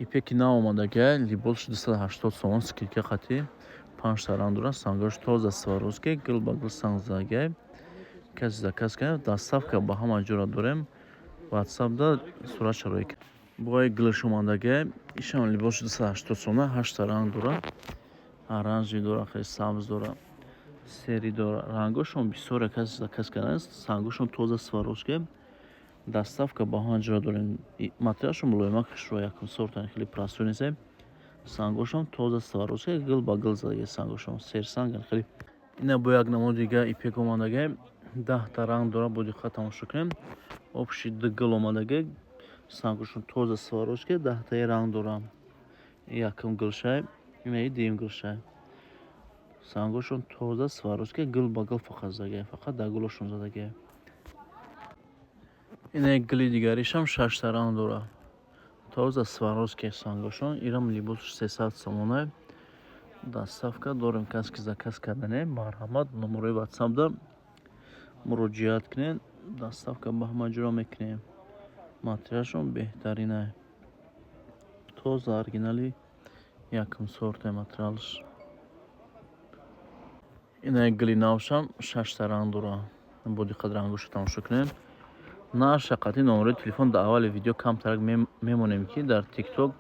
Ипеки нав омадагиай, либосш 280 сомон, скидка қатӣ. Панҷта ранг дорад, сангош тоза, Сваровски, гул ба гул санг задагиай. Касе заказ кунад, доставка ба ҳама ҷора дорем. Ватсапда сурат шароит. Бои гулш омадагиай, ишам либосш 280 сомона, ҳашта ранг дорад. Оранжевый дорад, хеле сабз дорад, серый дорад. Рангошон бисёре, касе заказ кардааст, сангошон тоза, Сваровски. Доставка ба ҳама ҷора дорем. Материалшон мулоимак, хушрӯ, якум сорта, хеле простой нест. Сангошон тоза, Сваровски, гул ба гул задагиай сангошон, серсанган хеле. Ина бо як намуди дига ипек омадагиай, 10та ранг дорад, бо диққат тамошо кунем. Общий ду гул омадагиай, сангошон тоза, Сваровски, 10таи ранг дорад. Якум гулшай, инаи дуюм гулшай. Сангошон тоза, Сваровски, гул ба гул фақат задагиай, фақат дар гулошон задагиай. Инаи гули дигаришам шашта ранг дорад. Тоза, Сваровски сангошон, ирам либосш 300 сомона. Доставка дорем, касе ки заказ кардане, марҳамат, номерои ватсапда муроҷиат кунед, доставка ба ҳама ҷора мекунем. Материалшон беҳтаринай. Тоза, оригинали, якум сорте материалш. Инаи гули навшам шашта ранг дорад. Бо диққат рангошро тамошо кунед. Наша қатъи номерои телефон дар аввали видео камтарак мемонем, ки дар Тикток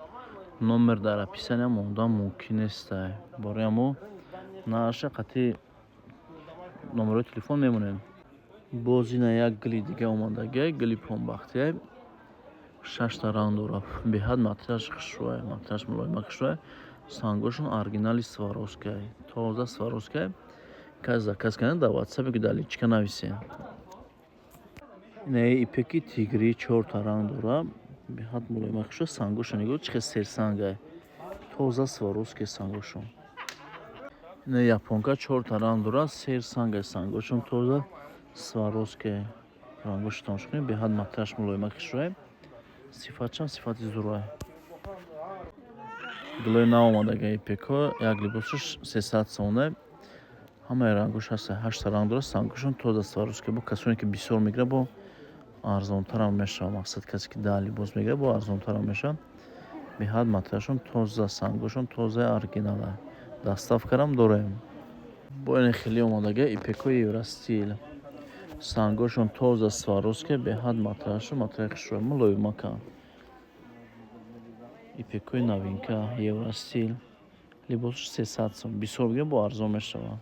номер дар описания мондан мумкин нестай. Барои ҳамо наша қатъи номерои телефон мемонем. Боз ина як гули дига омадагиай, гули помбахтиай. Шашта ранг дорад. Беҳад материалш хушрӯай, материалш мулоимак, хушрӯай. Сангошон оригинали, Сваровскиай, тоза, Сваровскиай. Кас заказ кардем, дар ватсапе ки дар личка нависем. Инаи ипеки тигрӣ чорта ранг дорад, беҳад мулоимак, хушрӯ. Сангошо нигоҳ, чӣ хел серсангай, тоза, Сваровски сангошон. Ина японка чорта ранг дорад, серсангай, сангошон тоза, Сваровски. Рангошо тамошо кунед, беҳад материалш мулоимак, хушрӯай, сифатшам сифати зурай. Гулои нав омадагиай ипекҳо, як либосаш 300 сомона. Ҳамаи рангош ҳаста, ҳашта ранг дорад, сангошон тоза, Сваровски. Бо касоне ки бисёр мегирад, бо арзонтарам мешавад. Мақсад, касе ки 10 либос мегирад, бо арзонтарам мешавад. Беҳад материалшон тоза, сангошон тозаи, оригиналай. Доставкарам дорем. Бо ин хеле омадагиай ипекҳои Евростил. Сангошон тоза, Сваровски, беҳад материалшон материали хушрӯй, мулоимаканд. Ипекҳои новинка Евростил. Либосаш 300 сом. Бисёр бигирем, бо арзон мешавад.